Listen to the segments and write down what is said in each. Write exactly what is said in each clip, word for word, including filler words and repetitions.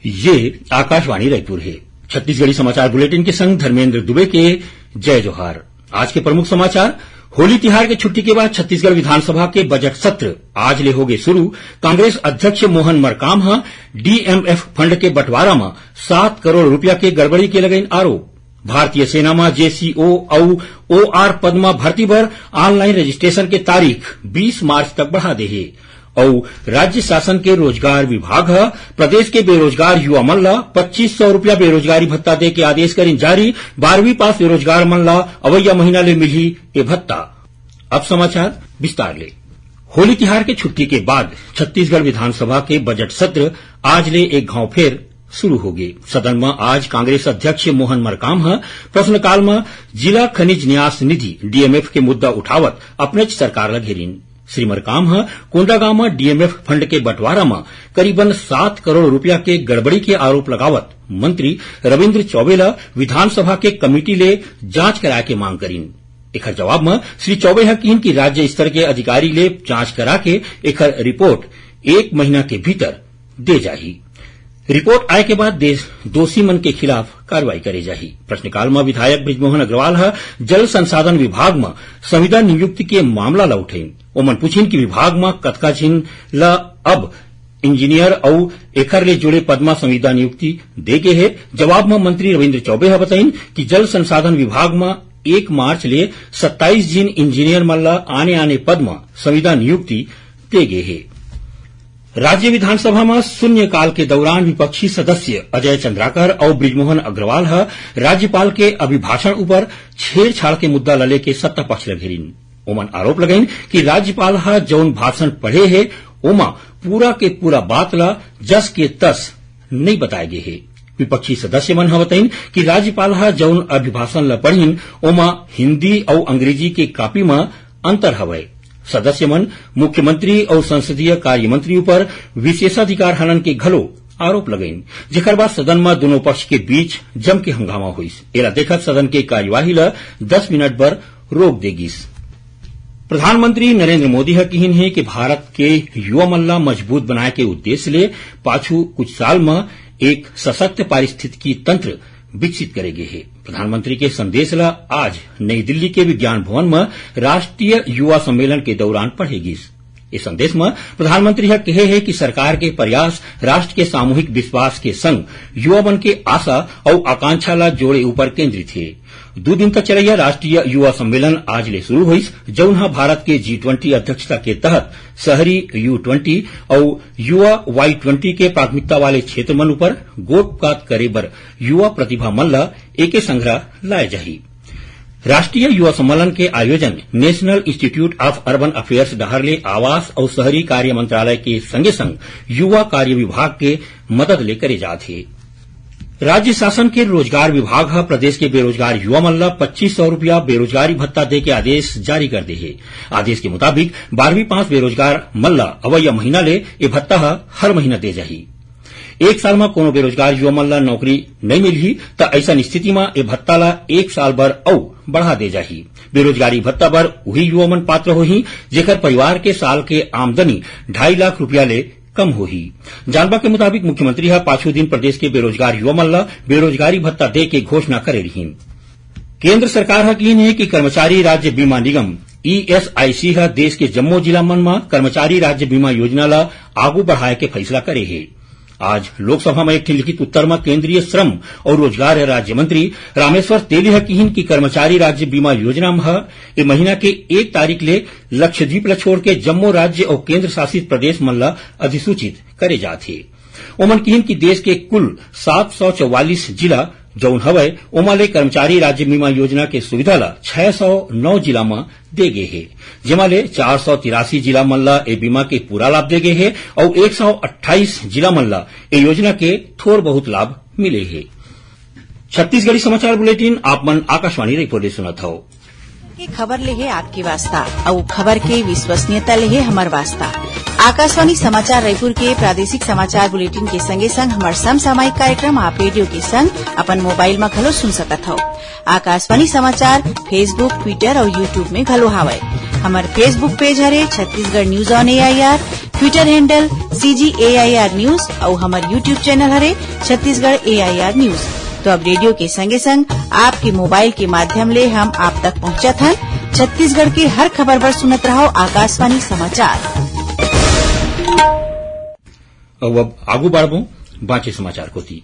ये आकाशवाणी रायपुर हे। छत्तीसगढ़ी समाचार बुलेटिन के संग धर्मेंद्र दुबे के जय जोहार। आज के प्रमुख समाचार। होली तिहार के छुट्टी के बाद छत्तीसगढ़ विधानसभा के बजट सत्र आज ले होगे शुरू। कांग्रेस अध्यक्ष मोहन मरकाम ह डीएमएफ फंड के बंटवारा म सात करोड़ रुपया के गड़बड़ी के लगइन आरोप। भारतीय सेना म जेसीओ अउ ओआर पद म भर्ती बर ऑनलाइन रजिस्ट्रेशन के तारीख बीस मार्च तक बढ़ा दे हे। अउ राज्य शासन के रोजगार विभाग ह प्रदेश के बेरोजगार युवा मन ल पच्चीस सौ रुपया बेरोजगारी भत्ता दे के आदेश करिन जारी। बारहवीं पास बेरोजगार मन ल अवइया महीना ले मिलही ए भत्ता। अब समाचार विस्तार ले। होली तिहार के छुट्टी के बाद छत्तीसगढ़ विधानसभा के बजट सत्र आज ले एक घांव फेर शुरू होगे। सदन म आज कांग्रेस अध्यक्ष मोहन मरकाम ह प्रश्नकाल म जिला खनिज न्यास निधि, डीएमएफ, के मुद्दा उठावत अपनेच सरकार ल घेरिन। श्री मरकाम ह कोंडागांव म डीएमएफ फंड के बंटवारा म करीबन सात करोड़ रुपया के गड़बड़ी के आरोप लगावत मंत्री रविंद्र चौबे ल विधानसभा के कमेटी ले जांच कराए के मांग करिन। एखर जवाब म श्री चौबे ह किहिन कि राज्य स्तर के अधिकारी ले जांच करा के एखर रिपोर्ट एक महीना के भीतर दे जाही। रिपोर्ट आए के बाद देश दोषी मन के खिलाफ कार्रवाई करे जाही। प्रश्नकाल म विधायक बृजमोहन अग्रवाल ह जल संसाधन विभाग म संविदा नियुक्ति के मामला ल उठइन। ओमन पूछिन कि विभाग म कतका झिन ल अब इंजीनियर अउ एखर ले जुड़े पद म संविदा नियुक्ति दे गे हे। जवाब म मंत्री रविंद्र चौबे ह बताइन कि जल संसाधन विभाग म एक मार्च ले सत्ताईस झिन इंजीनियर मन ल आने-आने पद म संविदा नियुक्ति दे गे हे। राज्य विधानसभा म शून्यकाल के दौरान विपक्षी सदस्य अजय चंद्राकर अउ बृजमोहन अग्रवाल ह राज्यपाल के अभिभाषण उपर छेड़छाड़ के मुद्दा ल लेके सत्ता पक्ष ल घेरिन। ओमन आरोप लगाइन कि राज्यपाल ह जउन भाषण पढ़े हे, ओमा पूरा के पूरा बात ल जस के तस नइ बताए गे हे। विपक्षी सदस्य मन ह बताइन कि राज्यपाल ह जउन अभिभाषण ल पढ़िन, ओमा हिंदी अउ अंग्रेजी के कापी म अंतर हवय। सदस्य मन मुख्यमंत्री अउ संसदीय कार्य मंत्री ऊपर विशेषाधिकार हनन के घलो आरोप लगाइन, जेकर बाद सदन म दूनों पक्ष के बीच जम के हंगामा होइस। एला देखत सदन के कार्यवाही ल दस मिनट बर रोक दे गिस। प्रधानमंत्री नरेंद्र मोदी ह किहिन हे कि भारत के युवा मन ला मजबूत बनाए के उद्देश्य ले पाछू कुछ साल म एक सशक्त पारिस्थितिकी तंत्र विकसित करे गे हे। प्रधानमंत्री के संदेश ला आज नई दिल्ली के विज्ञान भवन म राष्ट्रीय युवा सम्मेलन के दौरान पढ़े गिस। ए संदेश म प्रधानमंत्री ह कहे हे कि सरकार के प्रयास राष्ट्र के सामूहिक विश्वास के संग युवा मन के आशा अउ आकांक्षा ला जोड़े ऊपर केंद्रित हे। दू दिन तक चलइया राष्ट्रीय युवा सम्मेलन आज ले शुरू होइस, जउन ह भारत के जी ट्वेंटी अध्यक्षता के तहत शहरी यू ट्वेंटी अउ युवा वाई ट्वेंटी के प्राथमिकता वाले क्षेत्र मन ऊपर गोठपात करे बर युवा प्रतिभा मन ल एके संघरा लाए जाही। राष्ट्रीय युवा सम्मेलन के आयोजन National Institute of Urban Affairs डहार ले आवास अउ शहरी कार्य मंत्रालय के संगे संग युवा कार्य विभाग के मदद ले करे जात हे। राज्य शासन के रोजगार विभाग ह प्रदेश के बेरोजगार युवा मन ल पच्चीस सौ रुपया बेरोजगारी भत्ता दे के आदेश जारी कर दे हे। आदेश के मुताबिक बारहवीं पास बेरोजगार मन ल अवइया महीना ले ए भत्ता ह हर महीना दे जाही। एक साल म कोनो बेरोजगार युवा मन ल नौकरी नइ मिलही, त अइसन स्थिति म ए भत्ता ल एक साल बर अउ बढ़ा दे जाही। बेरोजगारी भत्ता बर उही युवा मन पात्र होही, जेकर परिवार के साल के आमदनी ढाई लाख रुपया ले कम होही। जानबा के मुताबिक, मुख्यमंत्री ह पाछू दिन प्रदेश के बेरोजगार युवा मन ल बेरोजगारी भत्ता दे के घोषणा करे रिहीन। केंद्र सरकार ह किहीन हे कि कर्मचारी राज्य बीमा निगम, ईएसआईसी, ह देश के जम्मो जिला मन म कर्मचारी राज्य बीमा योजना ल आगू बढ़ाए के फैसला करे हे। आज लोकसभा म एक ठिन लिखित उत्तर म केंद्रीय श्रम अउ रोजगार राज्य मंत्री रामेश्वर तेली ह किहीन कि कर्मचारी राज्य बीमा योजना म ह ए महीना के एक तारीख ले लक्षद्वीप ल छोड़ के जम्मो राज्य अउ केंद्र शासित प्रदेश मन ल अधिसूचित करे जात हे। ओमन किहीन कि देश के कुल सात सौ चौवालीस जिला जउन हवय, ओमा ले कर्मचारी राज्य बीमा योजना के सुविधा ल छह सौ नौ जिला म दे गे हे, जेमा ले चार सौ तिरासी जिला मन ल ए बीमा के पूरा लाभ दे गे हे अउ एक सौ अट्ठाईस जिला मन ल ए योजना के थोर बहुत लाभ मिले हे। छत्तीसगढ़ी समाचार बुलेटिन आप मन आकाशवाणी रायपुर ले सुनत हव। के खबर ले हे आपके वास्ता, अउ खबर के विश्वसनीयता ले हे हमर वास्ता। आकाशवाणी समाचार रायपुर के प्रादेशिक समाचार बुलेटिन के संगे संग हमर समसामयिक कार्यक्रम आप रेडियो के संग अपन मोबाइल म घलो सुन सकत हव। आकाशवाणी समाचार Facebook, Twitter अउ YouTube में घलो हावय। हमर Facebook पेज हरे Chhattisgarh News on AIR। Twitter handle C G A I R News अउ हमर YouTube channel हरे Chhattisgarh A I R News। तो अब रेडियो के संगे संग आपके मोबाइल के माध्यम ले हम आप तक पहुंचत हन। छत्तीसगढ़ के हर खबर बर सुनत रहो आकाशवाणी समाचार। अब, अब आगू बढ़बो बाकी समाचार कोती।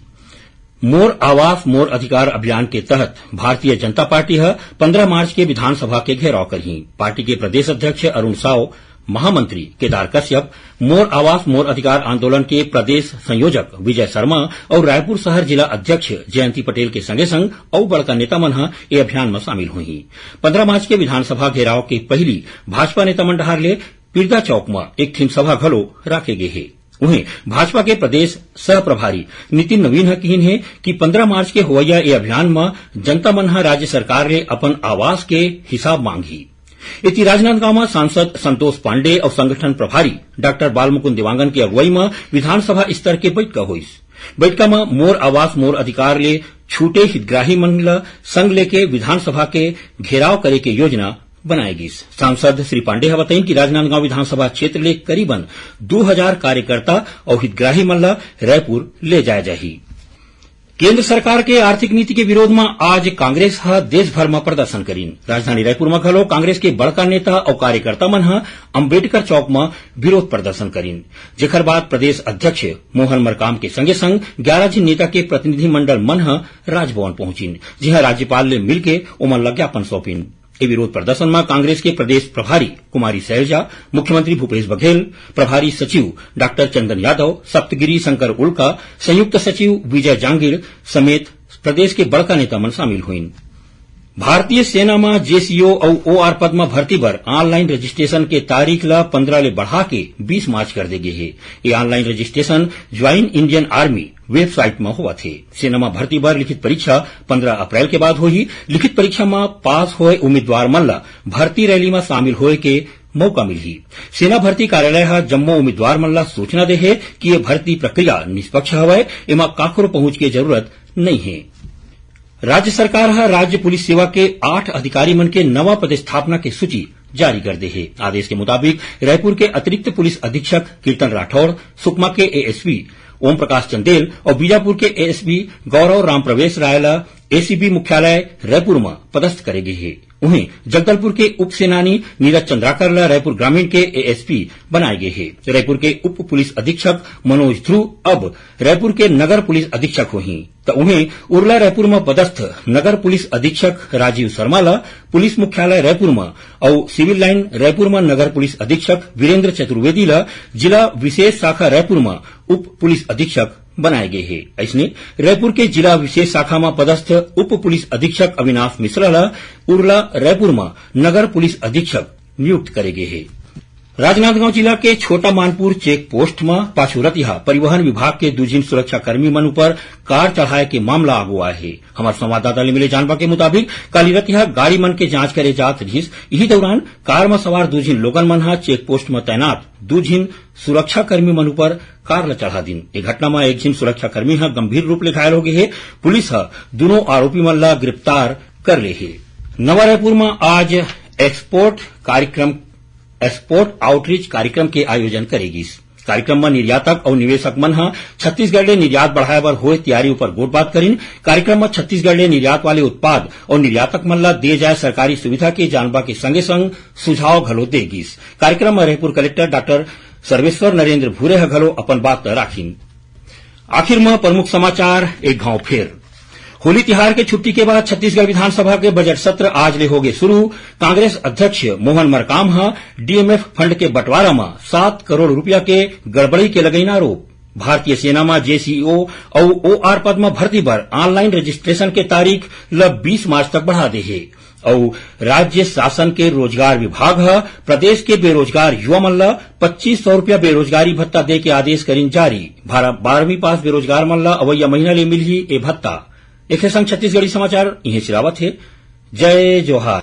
मोर आवास मोर अधिकार अभियान के तहत भारतीय जनता पार्टी ह पंद्रह मार्च के विधानसभा के घेराव करही। पार्टी के प्रदेश अध्यक्ष अरुण साव, महामंत्री केदार कश्यप, मोर आवास मोर अधिकार आंदोलन के प्रदेश संयोजक विजय शर्मा अउ रायपुर शहर जिला अध्यक्ष जयंती पटेल के संगे संग अउ बड़का नेता मन ह ए अभियान म शामिल होही। पंद्रह मार्च के विधानसभा घेराव के पहिली भाजपा नेता मन डहार ले पिरदा चौक म एक ठिन सभा घलो राखे गे हे। उहें, भाजपा के प्रदेश सह प्रभारी नितिन नवीन ह किहिन हे कि पंद्रह मार्च के होवइया ए अभियान म जनता मन ह राज्य सरकार ले अपन आवास के हिसाब मांगही। एती राजनांदगांव म सांसद संतोष पांडे अउ संगठन प्रभारी डॉक्टर बालमुकुंद देवांगन के अगुवाई म विधानसभा स्तर के बइठका होइस। बइठका म मोर आवास मोर अधिकार ले छूटे हितग्राही मन ल संग लेके विधानसभा के घेराव करे के योजना बनाए गिस। सांसद श्री पांडे ह बताइन कि राजनांदगांव विधानसभा क्षेत्र ले करीबन दू हजार कार्यकर्ता अउ हितग्राही मन ल रायपुर ले जाए जाही। केंद्र सरकार के आर्थिक नीति के विरोध म आज कांग्रेस ह देश भर म प्रदर्शन करिन। राजधानी रायपुर म घलो कांग्रेस के बड़का नेता अउ कार्यकर्ता मन ह अंबेडकर चौक म विरोध प्रदर्शन करिन, जेखर बाद प्रदेश अध्यक्ष मोहन मरकाम के संगे संग ग्यारह झिन नेता के प्रतिनिधिमंडल मन ह राजभवन पहुंचिन, जिहां राज्यपाल ले मिलके ओमन ल ज्ञापन सौंपिन। ए विरोध प्रदर्शन म कांग्रेस के प्रदेश प्रभारी कुमारी सैलजा, मुख्यमंत्री भूपेश बघेल, प्रभारी सचिव डॉक्टर चंदन यादव, सप्तगिरी शंकर उल्का, संयुक्त सचिव विजय जांगिड़ समेत प्रदेश के बड़का नेता मन शामिल होइन। भारतीय सेना म जेसीओ अउ ओआर पद म भर्ती बर ऑनलाइन रजिस्ट्रेशन के तारीख ल पंद्रह ले बढ़ा के बीस मार्च कर दे गे हे। ये online registration join Indian army website म होवत हे। सेना म भर्ती बर लिखित परीक्षा पंद्रह अप्रैल के बाद होही। लिखित परीक्षा म पास होए उम्मीदवार मन ल भर्ती रैली म शामिल होए के मौका मिलही। सेना भर्ती कार्यालय ह जम्मो उम्मीदवार मन ल सूचना दे हे कि ये भर्ती प्रक्रिया निष्पक्ष हवय, एमा काखरो पहुंच के जरूरत नइ हे। राज्य सरकार ह राज्य पुलिस सेवा के आठ अधिकारी मन के नवा पदस्थापना के सूची जारी कर दे हे। आदेश के मुताबिक रायपुर के अतिरिक्त पुलिस अधीक्षक कीर्तन राठौड़, सुकमा के एएसपी ओम प्रकाश चंदेल अउ बीजापुर के एएसपी गौरव राम प्रवेश राय ल एसीबी मुख्यालय रायपुर म पदस्थ करे गे हे। उहें, जगदलपुर के उप सेनानी नीरज चंद्राकर ल रायपुर ग्रामीण के एएसपी बनाए गे हे। रायपुर के उप पुलिस अधीक्षक मनोज ध्रुव अब रायपुर के नगर पुलिस अधीक्षक होही। त उहें, उरला रायपुर म पदस्थ नगर पुलिस अधीक्षक राजीव शर्मा ल पुलिस मुख्यालय रायपुर म अउ सिविल लाइन रायपुर म नगर पुलिस अधीक्षक वीरेंद्र चतुर्वेदी ल जिला विशेष शाखा रायपुर म उप पुलिस अधीक्षक बनाए गे हे। अइसने, रायपुर के जिला विशेष शाखा म पदस्थ उप पुलिस अधीक्षक अविनाश मिश्रा ल उरला रायपुर म नगर पुलिस अधीक्षक नियुक्त करे गे हे। राजनांदगांव जिला के छोटा मानपुर चेक पोस्ट म पाछू रतिहा परिवहन विभाग के दू झिन सुरक्षाकर्मी मन ऊपर कार चढ़ाए के मामला आगू आए हे। हमर संवाददाता ले मिले जानबा के मुताबिक, काली रतिहा गाड़ी मन के जांच करे जात रिहिस। इही दौरान कार म सवार दू झिन लोगन मन ह चेक पोस्ट म तैनात दू झिन सुरक्षाकर्मी मन ऊपर कार ल चढ़ा दिन। ए घटना म एक झिन सुरक्षाकर्मी ह गंभीर रूप ले घायल हो गे हे। पुलिस ह दुनों आरोपी मन ल गिरफ्तार कर ले हे। नवा रायपुर म आज एक्सपोर्ट कार्यक्रम, एक्सपोर्ट आउटरीच कार्यक्रम के आयोजन करे गिस। कार्यक्रम म निर्यातक अउ निवेशक मन ह छत्तीसगढ़ ले निर्यात बढ़ाए बर होए तैयारी ऊपर गोठबात करिन। कार्यक्रम म छत्तीसगढ़ ले निर्यात वाले उत्पाद अउ निर्यातक मन ल दिए जाए सरकारी सुविधा के जानबा के संगे संग सुझाव घलो दे गिस। कार्यक्रम म रायपुर कलेक्टर डॉक्टर सर्वेश्वर नरेंद्र भूरे ह घलो अपन बात राखिन। आखिर म प्रमुख समाचार एक घाव फेर। होली तिहार के छुट्टी के बाद छत्तीसगढ़ विधानसभा के बजट सत्र आज ले होगे शुरू। कांग्रेस अध्यक्ष मोहन मरकाम ह डीएमएफ फंड के बंटवारा म सात करोड़ रुपया के गड़बड़ी के लगइन आरोप। भारतीय सेना म जेसीओ अउ ओआर पद म भर्ती बर ऑनलाइन रजिस्ट्रेशन के तारीख ल बीस मार्च तक बढ़ा दे हे। अउ राज्य शासन के रोजगार विभाग ह प्रदेश के बेरोजगार युवा मन ल पच्चीस सौ रुपया बेरोजगारी भत्ता दे के आदेश करिन जारी। बारहवीं पास बेरोजगार मन ल अवइया महीना ले मिलही ए भत्ता। एखरे संग छत्तीसगढ़ी समाचार इहें सिरावत हे। जय जोहार।